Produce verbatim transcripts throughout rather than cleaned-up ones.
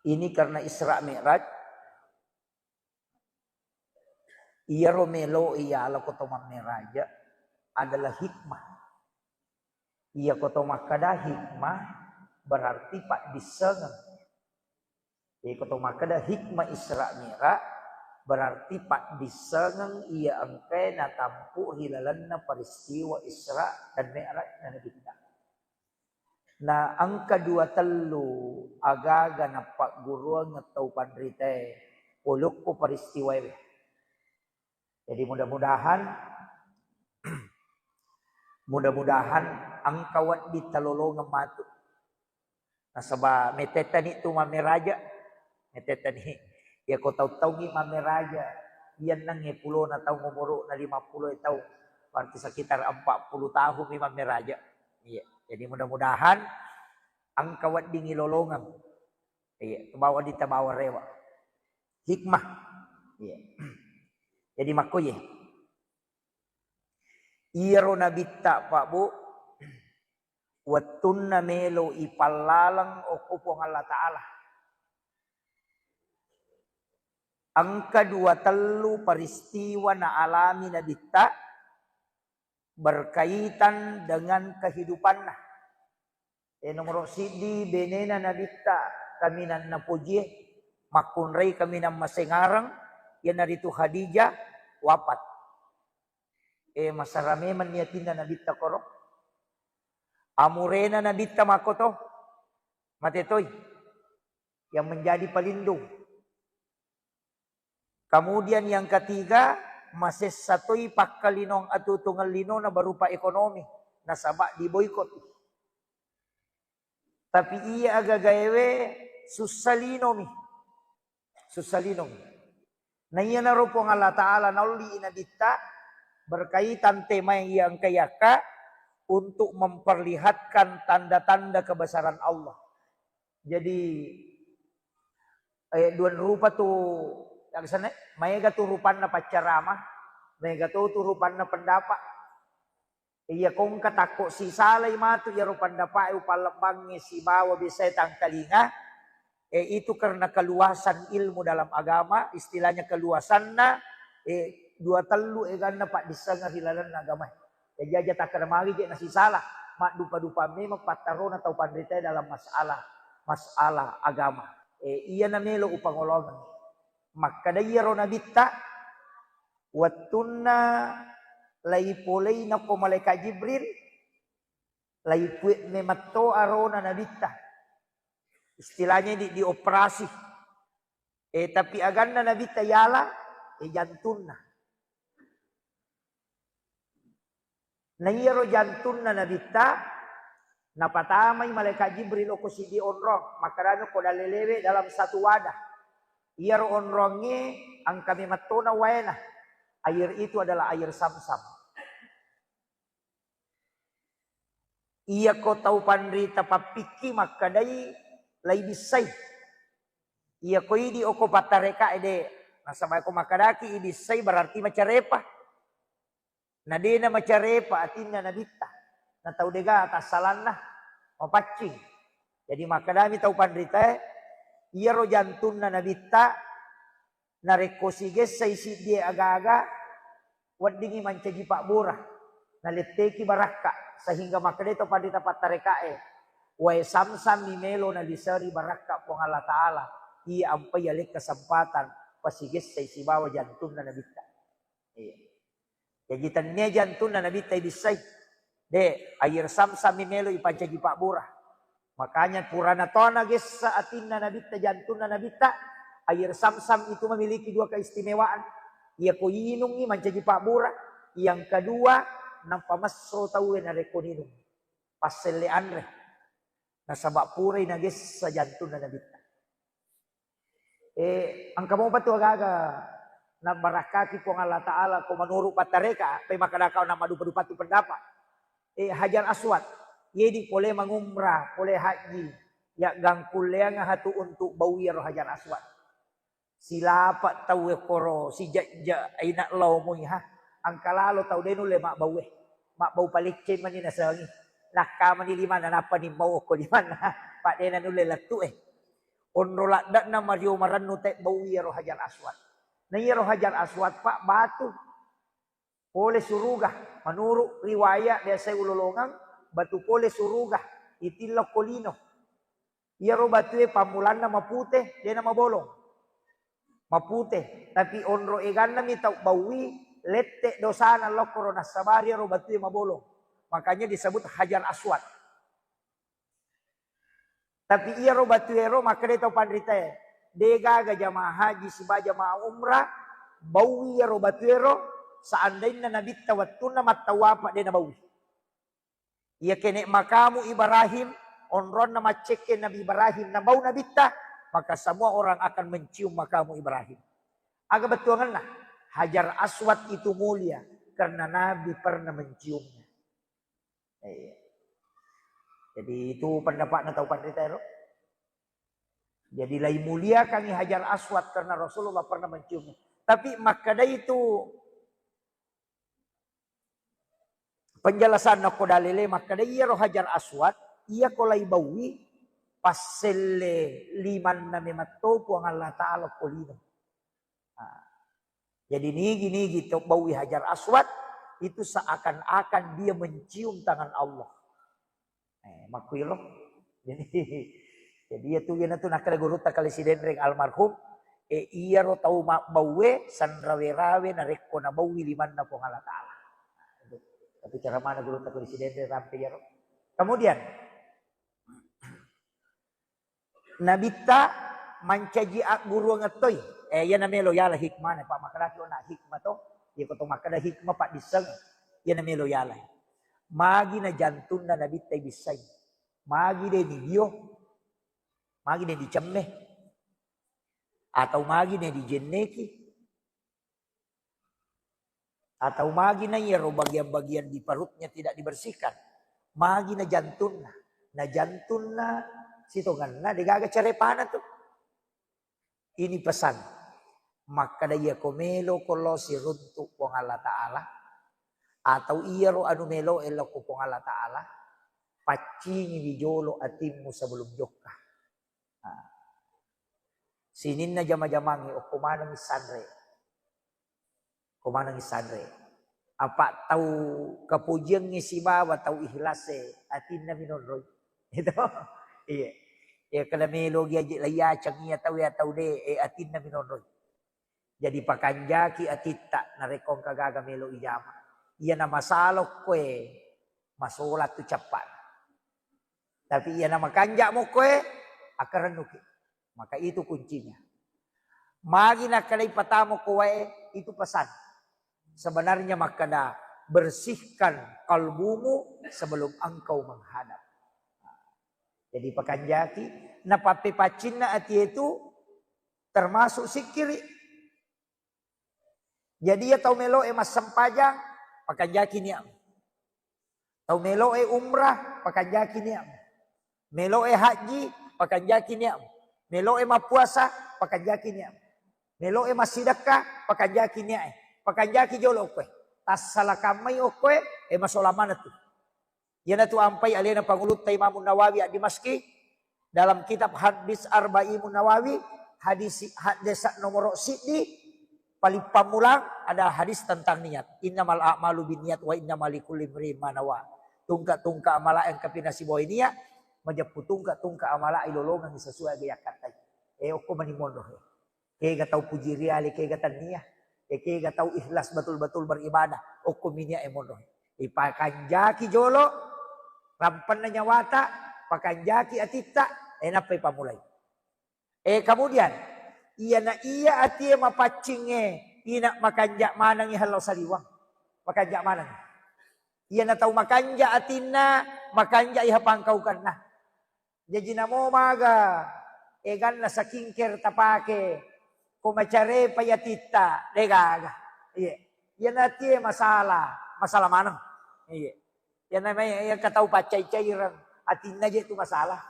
Ini karena Isra Mi'raj, iyaro melo iyala ko to mammeraja adalah hikmah. Iya ko to makkada hikmah berarti paddissengeng. Iya ko to makkada hikmah Isra Mi'raj berarti paddissengeng iya engkae natampu ri lalenna peristiwa Isra dan Mi'raj na Nabitta. Na engka dua tellu agaga nappagguruang tau panritae polokko peristiwae. Jadi mudah-mudahan, mudah-mudahan engka wedding talolongeng matu. Nasaba metettani tu mammeraja, metettani. Iya ko tau-taungi mammeraja, iya ennengnge pulona taung, umuruna lima puluh taung, berarti sekitar empat puluh tahun mi mammeraja. Iya, jadi mudah-mudahan engka weddingngi lolongeng. Iya, bawa di tabawa rewa. Hikmah. Iya. Jadi makko ye. Iyaro Nabitta, Pak Bu, wettunna melo ipallaleng okko Puang Allah Ta'ala. Engka dua tellu peristiwa naalami Nabitta berkaitan dengan kehidupanna. E, nomoro siddi, benena Nabitta kaminang napojie, makkunrai kaminang masengareng, iyanaritu Khadijah, wafat. E, masara memang ni atinna Nabitta koro. Amurena Nabitta makkoto, mate toi, yang menjadi pelindung. Kemudian yang ketiga, masessa toi pakkalinong atutungeng linona berupa ekonomi, nasaba diboikot. Tapi iya agagaewe sussa linomi. Sussa linomi. Na iyanaro Puang Allah Ta'ala naolli Nabitta berkaitan tema iya engka yakka untuk memperlihatkan tanda-tanda kebesaran Allah. Jadi, eh, dua rupa tu, yang sana, maega tu rupanna paccarama, maega to tu rupanna pendapat. Iya, ko engka takko sisalai matu iyaro pendapa'e upallebbangnge sibawa biasae tangkalinga, eh, itu karena keluasan ilmu dalam agama, istilahnya keluasanna, eh, dua tellu eganna paddissengeng ri lalenna agamae. Jaji aja takkeda magi je nasisala, maddupa-dupa memang pattarona tau panritae dalam masalah, masalah agama. Eh, iyana melo upangolongeng. Makkeda iyaro Nabitta, wettunna laipolei nako malaikat Jibril, laipue memetto arona Nabitta. Istilahnya di, dioperasi. Eh, tapi aganna Nabitta yala, eh, jantunna. Na iyaro jantunna Nabitta, napatamai malaikat Jibril okko siddi onrong, makkedami ko dalelewe dalam satu wadah. Iyaro onrongnge engka memettona waena. Air itu adalah air Samsam. Iyako tau panrita pappikki makkedai laibissai. Iyako idi okko pattarekae de, nasaba ko makkedaki ibissai berarti macarepa. Na dena macarepa atinna Nabitta. Na tau dega tassalanna mapaccing. Jadi makkedami tau panritae, iyaro jantunna Nabitta, narekko sigessai siddie aga-aga, weddingngi mancaji pabbura, naletteki barakka, sehingga makkedai to panrita pattarekae, wae Samsam mi melo naliseri barakka Puang Allah Ta'ala, iya ampai yaleng kesempatan pasigessai sibawa jantunna Nabitta. Iya. Jaji tennia jantunna Nabitta ibissai. De, air Samsam mi melo ipancaji pabbura. Makanya purana to nagessa atinna Nabitta, jantunna Nabitta, air Samsam itu memiliki dua keistimewaan. Iya ko inungngi mancaji pabbura. Yang kedua, nampa messo tauwe narekko ninung. Passelle anre. Nasaba purai nagessa jantunna Nabitta. Eh, engka mopa tu aga-aga nabbarakkaki Puang Allah Ta'ala ko menurut pattareka, pe makkedaka na maddupa-dupa tu pendapat. Eh, Hajar Aswad, yedi pole mangumrah, pole haji, yaggangkulleang hatu untuk bau iyaro Hajar Aswad. Silapa tau koro, sijajja, aina laomoi ha. Engka lalo tau de nulle mabbau e. Mabbau palecceng mani nasengi. Nakkamani limanna, nappa ni mau okko limanna. Pak de na nulle lettu e. Onro ladde'na mario marennu te bau iyaro Hajar Aswad. Na iyaro Hajar Aswad, Pak, batu pole suruga. Menurut riwayat biasa ulolongeng, batu pole suruga, itillo ko lino. Iyaro batue pammulanna mapute, dena mabolong. Mapute, tapi onro eganna mi tau baui, lette dosana lokkoro nassabari iyaro batue mabolong. Makanya disebut Hajar Aswad. Tapi iyaro batuero makkeda tau panritae, degaga jamaah haji siba jamaah umrah baui iyaro batuero, seandainna nabitta wettunna mattawafa de nabaui. Iya kene makamu Ibrahim, onronna maccekke Nabi Ibrahim nabau nabitta, maka semua orang akan mencium makamu Ibrahim. Aga bettuangenna? Hajar Aswad itu mulia karena Nabi pernah menciumnya. Iya. Jadi itu pendapatna tau panrita ero. Jadi lai muliakangi Hajar Aswad karena Rasulullah pernah menciumnya. Tapi makkeda itu penjelasanna ko dalile, makkeda iyaro Hajar Aswad, iya ko lai baui, passelle limanna memetto Puang Allah Ta'ala ko lino. Nah, jadi nigi-nigi to baui Hajar Aswad, itu seakan-akan dia mencium tangan Allah. Eh, makkuiro. Jadi, jadi iya tu, iya tu nakkeda gurutta Kali Sidenreng almarhum, eh, iyaro tau mabbaue sanrawe-rawe narekko nabaui limanna Puang Allah Ta'ala. Nah, itu. Tapi ceramana gurutta Kali Sidenreng rampe iyaro. Kemudian, Nabitta mancaji agguruang ettoi. Eh, iya namelo yala hikmana, Pak, makkedaki ona hikmah to. Iya ko to makkeda hikmah, Pak, disseng. Iya namelo yala. Magi na jantunna Nabitta ibissai. Magi de ni bio. Magi de dicemme. Atau magi de dijenneki. Atau magi na iyaro bagian-bagian di perutnya tidak dibersihkan. Magi na jantunna. Na jantunna sitongenna degaga carepana tu. Ini pesan. Makkeda iya ko melo ko lo siruntuk Puang Allah Ta'ala, atau iyaro anu melo e lo ko Puang Allah Ta'ala, paccingiwi jolo atimmu sebelum jokka. Nah. Sininna jama-jamangnge okko maneng sanre. Ko maneng sanre. Apa tau kapojiangnge sibawa tau ikhlas e, atinna minonroi. Itu. Iya. Ya, kala melo gi aje laiyacang iya tau ya tau de, eh, atinna minonroi. Jadi pakanjaki atitta narekko engka gaga melo ijama. Iyana masalokko e, masola tu cappana. Tapi iyana makanja'mo okkoe, akkarennuki. Maka itu kuncinya. Magi nakkedai patamo ko wae, itu pesan. Sebenarnya makkeda, bersihkan kalbumu sebelum engkau menghadap. Jadi pakanjaki, napappepaccinna atie tu termasuk sikkiri. Jadi iya tau meloe massempajang, pakanjaki niatmu. Tau meloe umrah, pakanjaki niatmu. Meloe haji, pakanjaki niatmu. Meloe mappuasa, pakanjaki niatmu. Meloe massidekka, pakanjaki niae. Pakanjaki jolo okkoe. Tassala kammai okkoe, e masola maneng tu. Iyanatu ampai alena pangulutta Imam Nawawi ad-Dimaski dalam kitab Hadis Arba'in Nawawi, hadis, hadis nomor siddi, paling pammulang ada hadis tentang niat. Innamal a'malu binniyat wa innama likulli imri'in ma nawa. Tungka-tungka amala engka pinasibawai niat, majeppu tungka-tungka amala ilolongang sesuai aga yakkattai. E okko mani monro. Kega tau puji riali, kega tannia. E kega tau ikhlas betul-betul beribadah. Okko minia e monro. Ipakanjaki jolo, rampenna nyawata, pakanjaki atitta, e nappa ipamulai. E kemudian, iyana iya atie mapaccingnge, ina makanja manengi hallau saliwang. Makanja maneng. Iyana tau makanja atinna, makanja iha pangkaukenna. Jaji namo maga eganna skincare tapake ko macarepa yatitta, degaga. Iye. Iyana tie masalah, masalah maneng. Iye. Iyana mai engka tau paccai-caireng, atinna je tu masalah.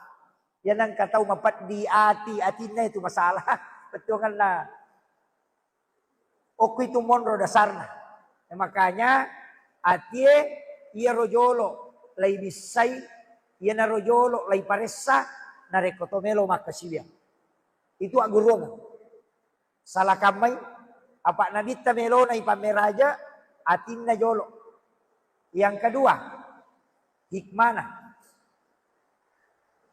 Iyana engka tau mapeddi ati, atinna itu masalah. Bettuanganna. Okko itu monro dasarna. E, makanya atie iyaro jolo lai bissai, iyanaro jolo lai paressa, narekko to melo makkasiwiang. Itu agguruang. Salakammai, apa Nabitta melona ipammeraja, atinna jolo. Yang kedua, hikmana.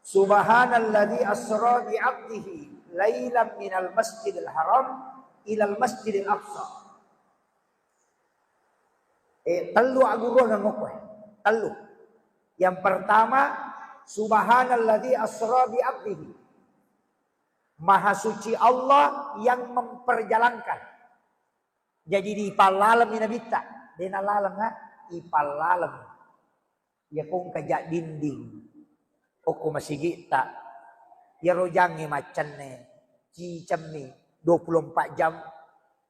Subhanalladzi asra bi abdihi lailan minal masjidil haram ilal masjidil aqsa. Eh, tellu agguruang okko, eh. Tellu. Yang pertama, subhanalladzi asra bi abdihi. Maha suci Allah yang memperjalankan. Jadi dipallaleng mi Nabitta, de' nallaleng, ha? Ipallaleng. Iya ko engka ja dinding. Okko masigitta. Iyaro jangnge maccenne, cicemmi dua puluh empat jam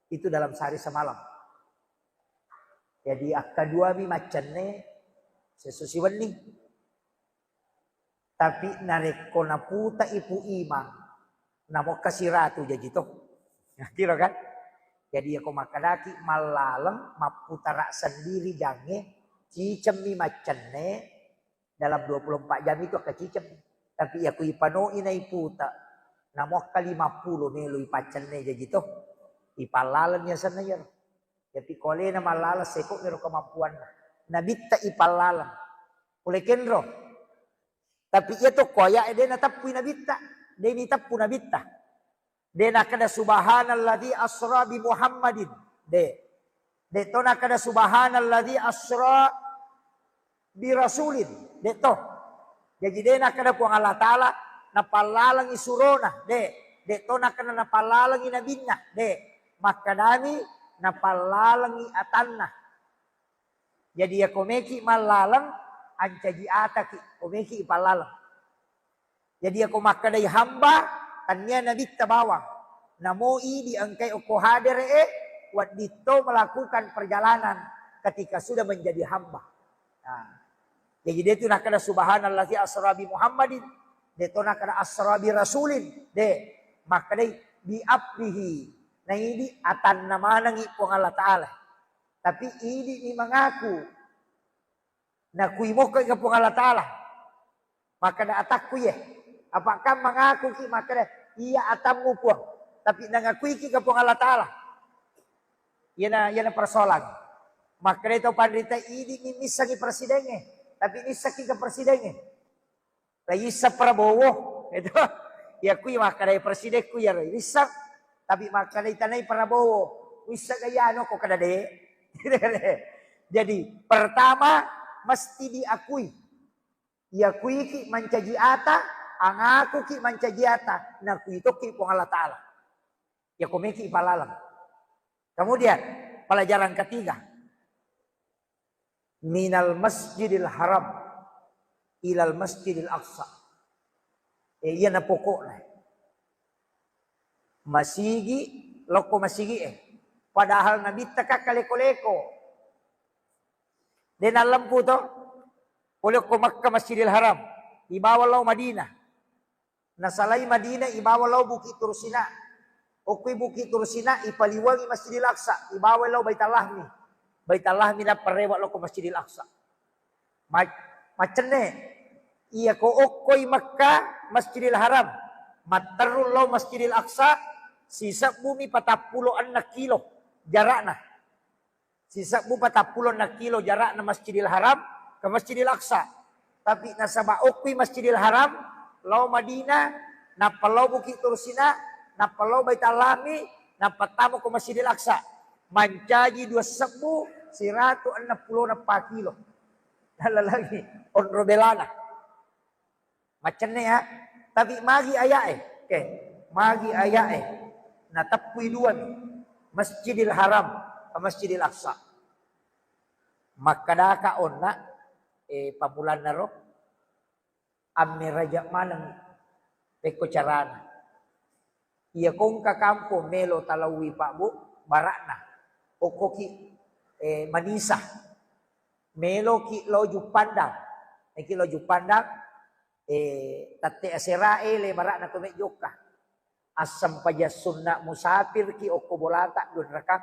itu dalam sehari semalam. Jadi akkadua mi maccenne sesso siwenni. Tapi narekko naputa ipu imang, namokka siratu jaji to. Kiro kan? Jadi iyako makkedaki mallaleng mapputara sendiri jangnge, cicemmi maccenne dalam dua puluh empat jam itu akka cicemmi. Tapi iyako ipanoi naiputa, namokka lima puluh melo ipaccenne jaji to. Ipallaleng yasenna iyaro. Jadi ko alena mallaleng seko mero kemampuanna. Nabitta ipallaleng. Pole kenro. Tapi iya to ko aya'e de' nateppui Nabitta, de' niteppu Nabitta. De' nakkeda subhanalladzi asra bi Muhammadin. De'. De' to nakkeda subhanalladzi asra bi rasulin. De' to. Jaji de' nakkeda Puang Allah Ta'ala napallalengi surona. De'. De' to nakkeda napallalengi nabinna. De'. Makkedami napallalengi atanna. Jadi iyako meki mallaleng, ancaji ataki, ko meki ipallaleng. Jadi iyako makkedai hamba, tannia Nabitta bawang. Namo idi engkai okko hadere'e, wedding to melakukan perjalanan ketika sudah menjadi hamba. Nah, jadi de' tu nakkeda subhanalladzi asra bi Muhammadin, de' to nakkeda asra bi rasulin, de'. Makkedai bi abdihi, naidi atanna manengi Puang Allah Ta'ala. Tapi idi'ni mangaku. Nakui mokko ka Puang Allah Ta'ala. Makkeda atakku iye. Apakah mangaku ki makkeda, iya atammu Puang. Tapi nangakui ki ka Puang Allah Ta'ala. Iyana, iyana persoalan. Makkeda tau panrita idi'ni missengi presidengnge. Tapi nissaki ka presidengnge. Laissa Prabowo, itu. Ya kui makkedai presidekku ya, Roi. Wissa, tapi makkedai tanai Prabowo. Wissa gaya anu ko kada de. Jadi, pertama mesti diakui. Iakui ki mancaji ata, angaku ki mancaji ata, nakui tokki Puang Allah Ta'ala. Ya komeki palaleng. Kemudian, pelajaran ketiga. Minal Masjidil Haram ilal Masjidil Aqsa. Eh, iyana pokokna. Masigi, lokko masigi, eh. Padahal Nabitta ka kaleko-leko. De nallempu to. Pole okko Makkah Masjidil Haram. Ibawa lao Madinah. Nasalai Madinah ibawa lao Bukit Tursina. Okkoi Bukit Tursina ipaliwangi Masjidil Aqsa, ibawa lao Baitallahmi. Baitallahmi nappa rewe lao ko Masjidil Aqsa. Ma-, macenne, iya ko okkoi Mekka Masjidil Haram, matterru lao Masjidil Aqsa, sisebbumi patappulo enneng kilo jarakna. Sisebbu patappulo enneng kilo jarakna Masjidil Haram ke Masjidil Aqsa. Tapi nasaba okkui Masjidil Haram, lao Madinah, nappa lao Bukit Tursina, nappa lao Baitallahmi, nappa tama ko Masjidil Aqsa. Mancaji dua sebbu siratu enneng pulo eppa kilo. Dalam lagi onro belana. Macenne ya. Tapi magi aya'e. Oke. Magi aya'e. Nateppui dua mi. Masjidil Haram, Masjidil Aqsa. Makkadaka onna, eh, pamulanna ro, ammeraja maneng pekko carana. Iya kongka kampong melo talaui Pak Bu, barakna. Okkoki, eh, Manisa. Meloki lao Juppandang. Eki lao Juppandang, eh, tette asera ele barakna ko mejjokka. Assempajang sunna musafirki okko bolata dua rakang.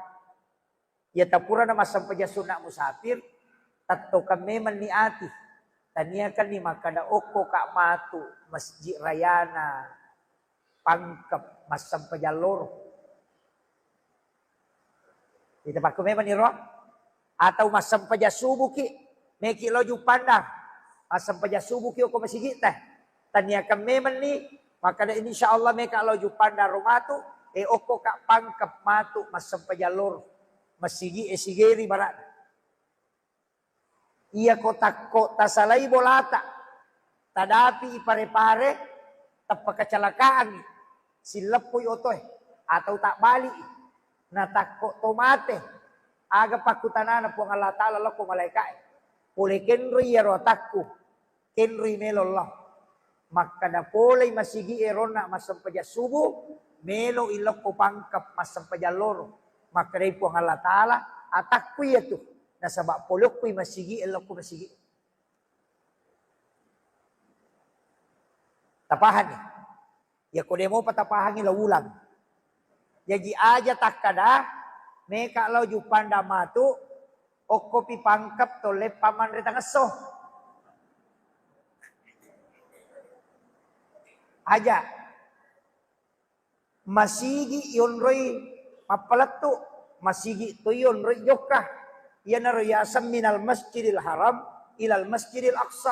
Iya tapurana massempajang sunna musafir, tettokang memang ni ati. Taniakanni makkada okko ka matu masjid rayana pangkep, massempajang loro. Itapakku memang niro. Atau massempajang subuki, meki lo Juppandang. Massempajang subuki okko masigi teh. Taniakan memang ni, maka da insya Allah meka lo Juppandang ro matu, e okko ka pangkep matu massempajang loro. Masigi e sigeri barak. Iyako takko tasalai bolata, tadapi i pare-pare, tappa kecelakaangngi, silleppui otoe, atau tabbali i, natakko to mate, aga pakkutanana Puang Allah Ta'ala lokko malaeka'e, pole kenroi iyaro atakku, kenroi melo Allah. Makkada polei masigi e ronna massempajang subuh, melo i lokko pangkep massempajang loro. Makkedai Puang Allah Ta'ala, atakku iyatu. Nasaba polokkui masigi e lokko masigi. Tapahani? Yako demopa tapahangi, lo ulang. Jaji aja takkada, meka lo Juppandang matu, okkopi pangkep to leppa manre tangesso. Aja. Masigi yonroi mappalettu, masigi to yonroi jokka. Iyanaro yaseng minal masjidil haram ilal masjidil aqsa.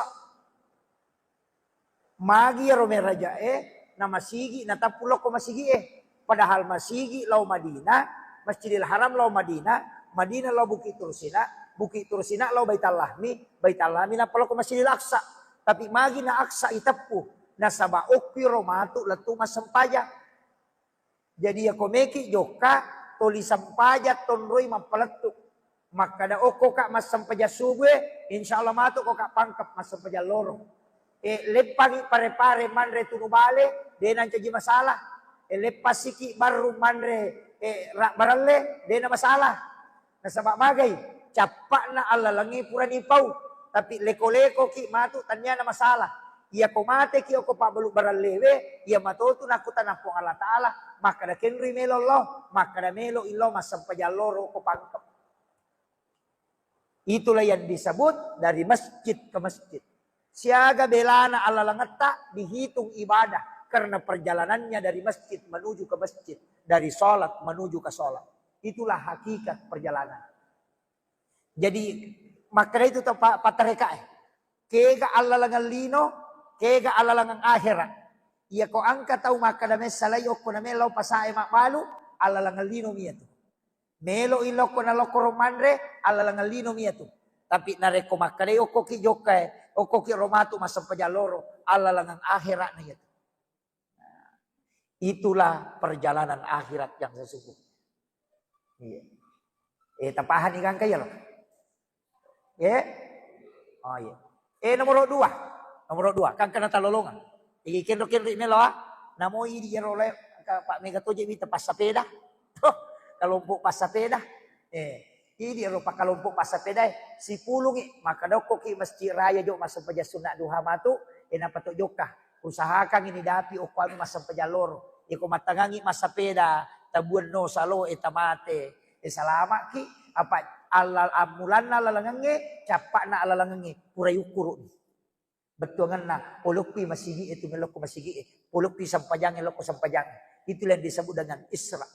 Magi iyaro merajae, na masigi natappu lokko masigie. Padahal masigi lao Madinah, Masjidil Haram lao Madinah, Madinah lao Bukit Tursina, Bukit Tursina lao Baitallahmi, Baitallahmi nappa lokko Masjidil Aqsa. Tapi magi na Aqsa iteppu, nasaba okkiro matu lettu massempajang. Jadi yako meki jokka, toli sempajang tonroi mappalettu. Makkada okko ka massempajang subuh e, insya Allah matu ko ka pangkep massempajang loro. E, leppangi pare-pare manre tunu bale, de nancaji masalah. E, leppasiki barru manre, e, ra-, baralle, de na masalah. Nasaba magai, cappa'na allalengnge purani pau, tapi leko-lekoki matu tanniana masalah. Iyako mateki okko pabbalu barallewe, iya matotu nakkutana Puang Allah Ta'ala, makkada kenrui melo lo, makkada melo illo massempajang loro okko pangkep. Itulah yang disebut dari masjid ke masjid. Siaga belana allalengetta dihitung ibadah karena perjalanannya dari masjid menuju ke masjid, dari sholat menuju ke sholat. Itulah hakikat perjalanan. Jadi, makkeda itu to pa-, patarekae. Kega allalengeng lino, kega allalengeng akhera. Iyako engka tau makkeda messalai okko na mellau pasae mabbalu, allalengeng lino miyatu. Melo i lokko na lokko ro manre, allalengeng lino miyatu. Tapi narekko makkedai okkoki jokkae, okkoki ro matu massempajang loro, allalengeng akhera na iyatu. Nah, itulah perjalanan akhirat yang sesungguhnya. Iya. Eh, tapahani gangka iya lo? Eh? Oh iya. Eh, nomor dua. Nomor dua, kan kena talolongan. Iki kenro-kenro melo ah. Namo idi iyaro le, ka Pak Mega toje wita passapeda. Tuh, kelompok passapeda. Eh, idi ro pakalompok passapeda, eh, sipulungi, maka dokkoki Masjid Raya jo massempajang sunna duha matu, eh, napato jokka. Usahakan ini dapi okko anu massempajang loro. Iko mattangangi massapeda, tabuanno salo, eh, tamate. Eh, salamaki, apa allal-, ammulanna lalangengnge, cappa'na lalangengnge, pura yukkuru'ni. Bettuangenna, polokkui masigi e tu melokko masigi e, polokkui sempajang e lokko sempajang e. Itulah yang disebut dengan Isra.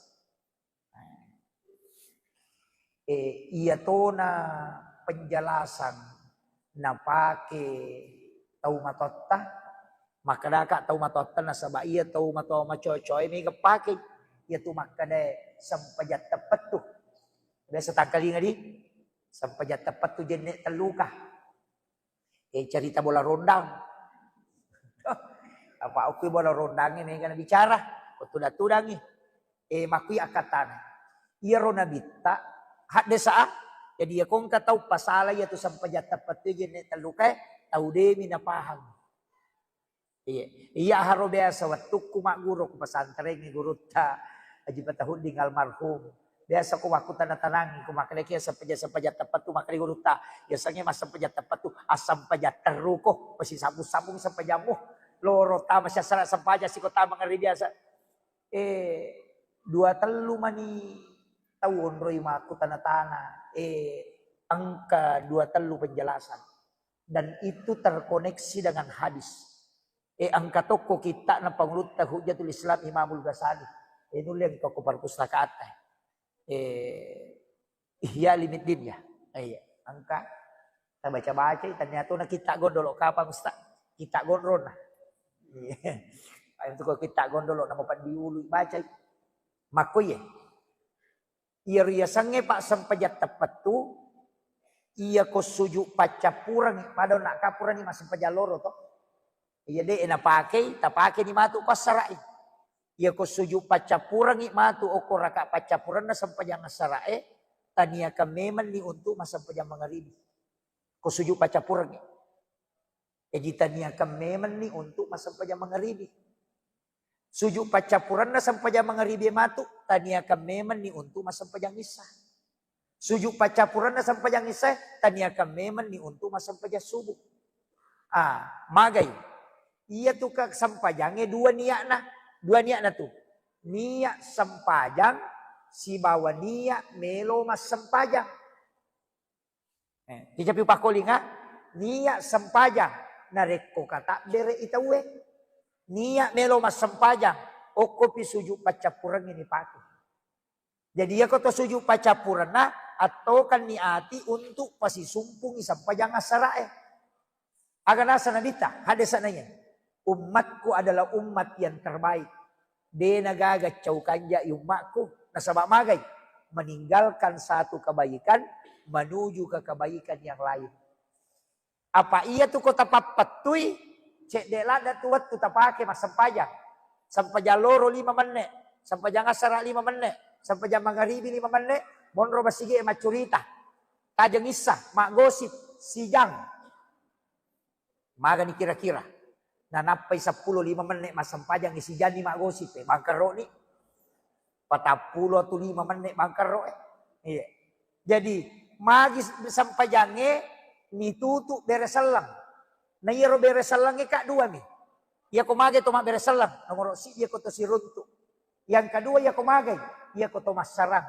Eh, iya tona penjelasan napake tau matotta, makkedaka tau matotta nasaba iya tau matoa macoa-coa e mega pake. Iya tu makkeda sempajang teppettu. Biasa tangkalinga di? Sempajang teppettu jenne telluka. Eh, cerita bola rondang. Apa okui bola rondangnge mega nabicara, ko tudang-tudangngi. Eh, makkui akkattana. Iyaro nabitta, haddesa, ah. Jadi, iya kongka tau pasala iya tu sempajang teppettu jenne tellukae, tau demi napahang. Iya. Iya haro biasa wettukku magguru ku pesantrengnge gurutta Haji Fatahuddin almarhum. Biasa ko wakkutana-tanangi, ko makkedaki sempajang-sempajang teppettu, makkeda gurutta, yasengnge massempajang teppettu, assempajang terruko, masisambung-sambung sempajammu. Loro tama siassara sempajang siko tama ngeri biasa. Eh, dua tellu mani tau onroi makkutana-tana, eh, engka dua tellu penjelasan. Dan itu terkoneksi dengan hadis. E, engka tokko kitta'na pangulutta Hujjatul Islam Imamul Ghazali. E, nulle engka ko perpustakatta. E, Ihya Ulumuddin ya. E, iya. Engka tabaca-bacai, tania tona kitta gondolo kapang Ustaz. Kitta gondrona. Iya. Ayo tu ko kitta gondolo nama paddiulu bacai. Makko iye. Iyaro riasengnge passempajang teppettu, iyako sujud paccappurengngi, pada nakkapurengngi massempajang loro to. Iya de' napakei, tapakeni matu ko assara'i. Iyako sujud paccappurengngi matu okko raka paccappurenna sempajang assara'e, taniakan memenni untuk massempajang mangaribi. Ko sujud paccappurengngi. Jaji taniakan memenni untuk massempajang mangaribi. Sujud paccappurenna sempajang mangaribi matu, taniakan memenni untuk massempajang isya. Sujud paccappurenna sempajang isya, taniakan memenni untuk massempajang subuh. Ah, magai. Iya tu ka sempajangnge dua niatna, dua niatna tu. Niat sempajang sibawa niat melo massempajang. Eh, kicapi pakkolinga, niat sempajang narekko katabbere'i tauwe. Niat melo massempajang, okkopi sujud paccappurengnge nipake. Jadi, iyako to sujud paccappurenna, attokanni ati untuk pasisumpungi sempajang assara'e. Aga nasa Nabitta, hadde'sa naiya, "Ummatku adalah umat yang terbaik. De' nagaga cau kanja'i ummatku." Nasaba magai? Meninggalkan satu kebaikan menuju ke kebaikan yang lain. Apa iya tu ko tapappettui, cedde' ladda tu wettu tapake massempajang. Sempajang loro lima menne', sempajang assara lima menne', sempajang mangaribi lima menne', monro masigi e maccurita. Tajeng issa, maggosip, sijang. Magani kira-kira. Nanappai seppulo lima menne' massempajang, sijanni maggosip, eh, bangkeroni. Patappulo tu lima menne' bangkero, eh. Iya. Jadi, magi sempajangnge mitutu bere selleng. Na iyaro bere sellengnge ka dua mi. Iyako mage to mabbere selleng, nomoro siddi iyako to siruntu. Yang kedua iyako mage, iyako to massarang.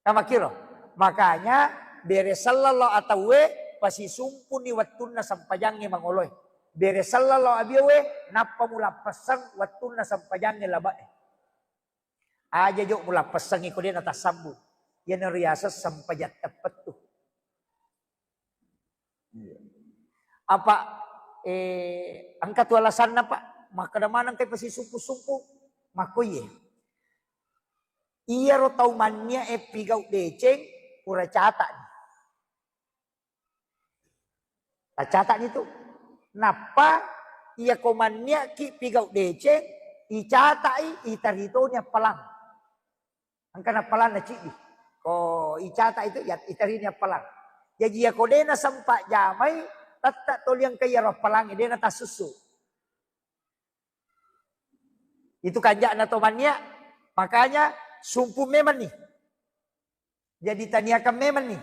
Namakiro. Makanya, bere selleng lao atauwe, pasisumpuni wettunna sempajangnge mangoloe. Bere selleng lao abiowe, nappa mulappesseng wettunna sempajangnge labe'e. Aja jo mulappessengngi ko de' natassambung. Iyana riaseng sempajang teppettu. Iya. Apa, eh, engka tu alasanna, Pak? Makkeda maneng kai pasisumpu-sumpu? Makko iye. Iyaro tau mannia e pigau deceng, pura cata'ni. Tacata'ni tu. Nappa, iyako manniaki pigau deceng, icata'i, itaritoni appalang. Engka nappalang na ciddi. Ko icata itu, ya, itarini appalang. Jaji, iyako de' nasempa jamai, tette' toli engka iyaro appalangnge, de' natassussu. Itu kanja'na to mannia, makanya sumpung memenni. Jadi, taniakan memenni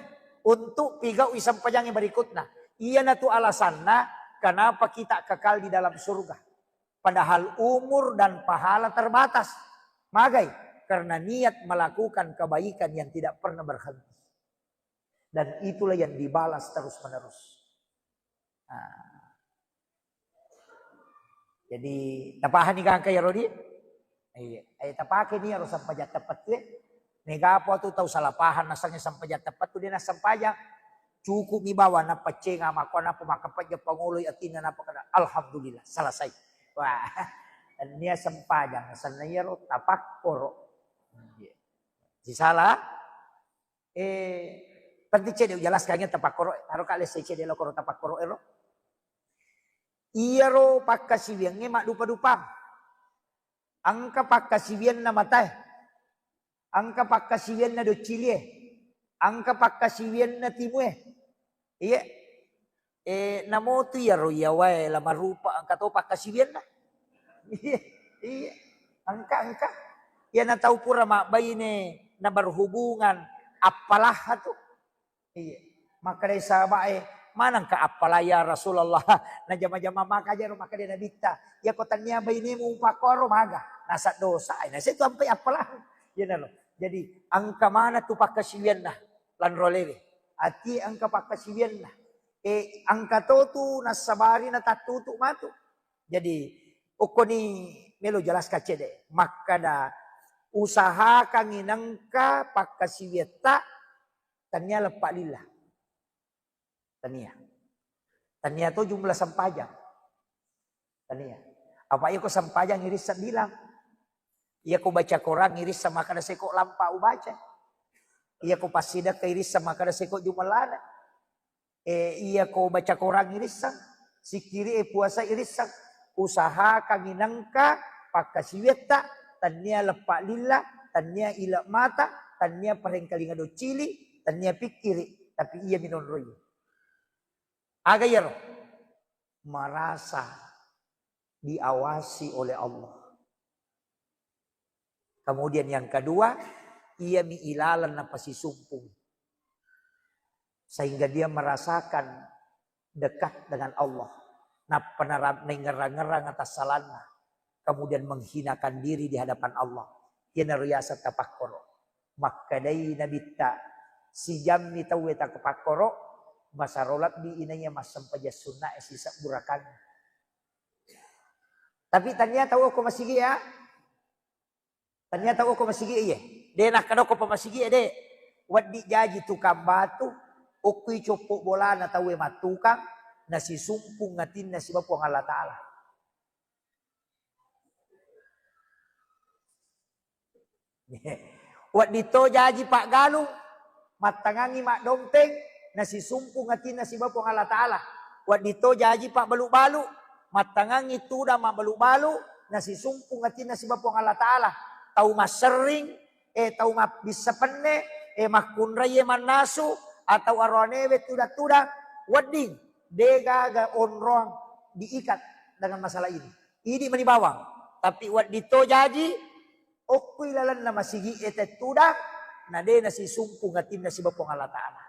untuk pigau'i sempajangnge berikutna. Iyanatu alasanna kenapa kita kekal di dalam surga. Padahal umur dan pahala terbatas. Magai? Karena niat melakukan kebaikan yang tidak pernah berhenti. Dan itulah yang dibalas terus-menerus. Nah. Jadi, tapahani gangka iyaro di? Iya. Eh, tapakeni iyaro sempajang teppettu e. Mega apa tu tau salah paham, nasengnge sempajang teppettu de' nassempajang. Cukup mi bawa nappa cenga makko, nappa makkapajja pangoloi atinna, nappa kada, "Alhamdulillah, selesai." Wah, nia sempajang, nasenna iyaro tapakkoro. Iya. Sisala, eh, penting cedde' ujelaskan ya tapakkoro, taro kale se cedde' lo koro tapakkoro ero. Iyaro pakkasiwiangnge maddupa-dupang. Engka pakkasiwianna matae. Engka pakkasiwianna doccilie. Engka pakkasiwianna timue. Iya. Eh, namotu iyaro iyawae la marupa engka to pakkasiwianna. Iya, iya. Engka, engka. Iyana tau pura mabbaine na berhubungan appalaha tu. Iya. Makkedai sahabae, "Manengka appala ya Rasulullah?" Najama-jama maka jaro makkedai Nabitta, "Iyako tania bainemu upakkoro maga, nasa dosa, nasa itu ampai appala." Iyanaro. Jadi, engka mana tu pakkasiwianna lanro lewe. Ati engka pakkasiwianna. Eh, engka to tu nassabari natattutu matu. Jadi, okkoni melo jelaskan cedde. Makkada, usahakangngi nengka pakkasiwiatta, tania leppa lillah. Tania. Tania to jumlah sempajang. Tania. Apa iya ko sempajang irisseng bilang. Iya ko baca Quran irisseng makkada seko lampa ubaca. Iya ko passidekka irisseng makkada seko jumellana. Eh, iya ko baca Quran irisseng, sikkiri e puasa irisseng. Usahakangngi nengka pakkasiwiatta, tania leppa lillah, tania ile mata, tania parengkalinga docili, tania pikkiri, tapi iya minonroi. Aga iyaro? Merasa diawasi oleh Allah. Kemudian yang kedua, iyami ilaleng napasisumpung. Sehingga dia merasakan dekat dengan Allah. Nappa nara-, naingerang-ngerang atas salahnya. Kemudian menghinakan diri di hadapan Allah. Iyanaro yaseng tapakkoro. Makkedai Nabitta, sijammi tauwe tapakkoro, masaro lebbi inaiya massempajang sunna e sisebbu rakaat. Tapi tania tau okko masigi ya. Tania tau okko masigi iye. De nakkadokko pa masigi e de. Weddi jaji tukang batu, okkui coppo bolana tauwe mattukang, nasisumpung atinna siba Puang Allah Ta'ala. Wedding to jaji paggalung, mattangangngi maddompeng, nasisumpung atinna siba Puang Allah Ta'ala. Wedding to jaji pabbalu-balu, mattangangngi tudang mabbalu-balu, nasisumpung atinna siba Puang Allah Ta'ala. Tau masserring, eh, tau mabbissa penne, eh, makkunrai mannasu, atau aroanewe tudang-tudang, wedding, degaga onroang diikat dengan masalah ini. Idi mani bawang. Tapi wedding to jaji, okkui lalenna masigi e tettudang, na de nasisumpung atinna siba Puang Allah Ta'ala.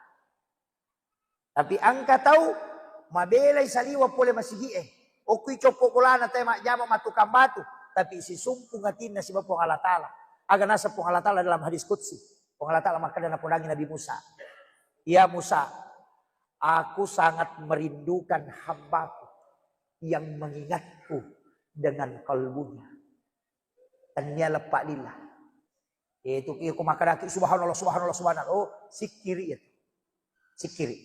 Tapi engka tau mabelai saliwa pole masigi e. Okkui coppo bolana te majjama mattukang batu, tapi sisumpung atinna siba Puang Allah Ta'ala. Aga naseng Puang Allah Ta'ala dalam hadis qudsi. Puang Allah Ta'ala makkeda napodangi Nabi Musa. Ya Musa, aku sangat merindukan hambaku yang mengingatku dengan kalbunya. Tania leppa lillah. Itu iya ko makkedaki subhanallah, subhanallah, subhanallah. Oh, sikkiri itu. Sikkiri.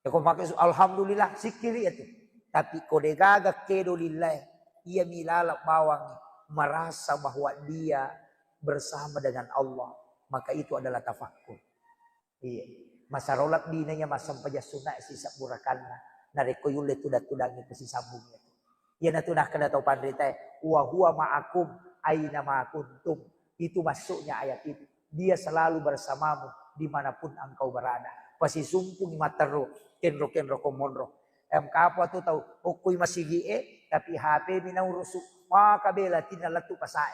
Ya ko makke su-, alhamdulillah, sikkiri itu. Tapi ko degaga kedo lillah, iya milaleng bawang merasa bahwa dia bersama dengan Allah, maka itu adalah tafakkur. Iya. Masaro lebbi naiya massempajang sunna sisebbu rakanna. Narekko yulle tudang-tudangi pasisambung itu. Iyanatu nakkeda tau panritae, "Wa huwa ma'akum aina ma kuntum." Itu maksudnya ayat itu. Dia selalu bersamamu dimanapun engkau berada. Pasisumpungi matteru, kenro-kenro ko monro. Em, kapo tu tau okkui masigi e, tapi H P mi naurusu, maka bela tinna lettu pasae.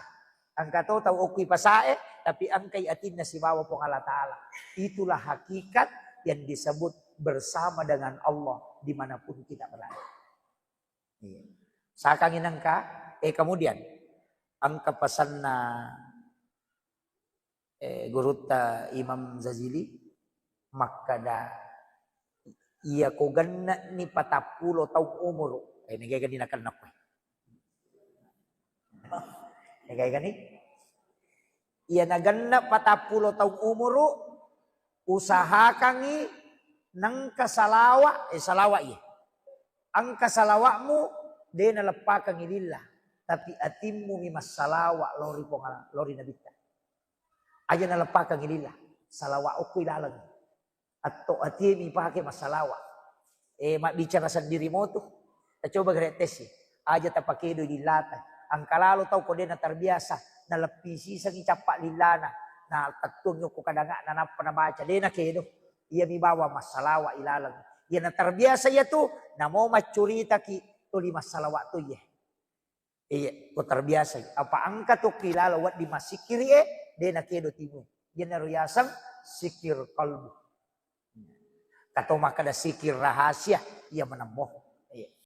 Engka to tau okkui pasae, tapi engkai atinna sibawa Puang Allah Ta'ala. Itulah hakikat yang disebut bersama dengan Allah dimanapun kita berada. Iya. Sakangi nengka, eh, kemudian engka pesanna, eh, gurutta Imam Zazili makkeda, iya ko genne'ni patappulo taung umuru, eh, nega gani nakenna koe. Nega gani? Iya nagenna patappulo taung umuru, usahakangi nengka salawa, eh, salawa iya. Engka salawa'mu, de naleppakangi lillah, tapi atimmu mi massalawa lao ri Puang, lao ri Nabitta. Aja naleppakangi lillah, salawa okko ilaleng. Atto atie mi pake massalawa. Eh, mabbicara sendiri motu. Tacoba gare tesi. Aja tapakedo lillata. Engka lalo tau ko de naterbiasa, naleppi sisengi cappa lillana. Na tettuang yokko kadangana nappa nabaca, de nakedo. Iya mi bawa massalawa ilaleng. Iya naterbiasa iya tu, namo maccuritaki tuli massalawa tu iye. Iya, ko terbiasa. Apa engka tokki lalo wedding massikkiri e, de nakedo timu. Iyanaro yaseng sikir kalbu. Kato makkeda sikir rahasia, iya menemmo. Iya.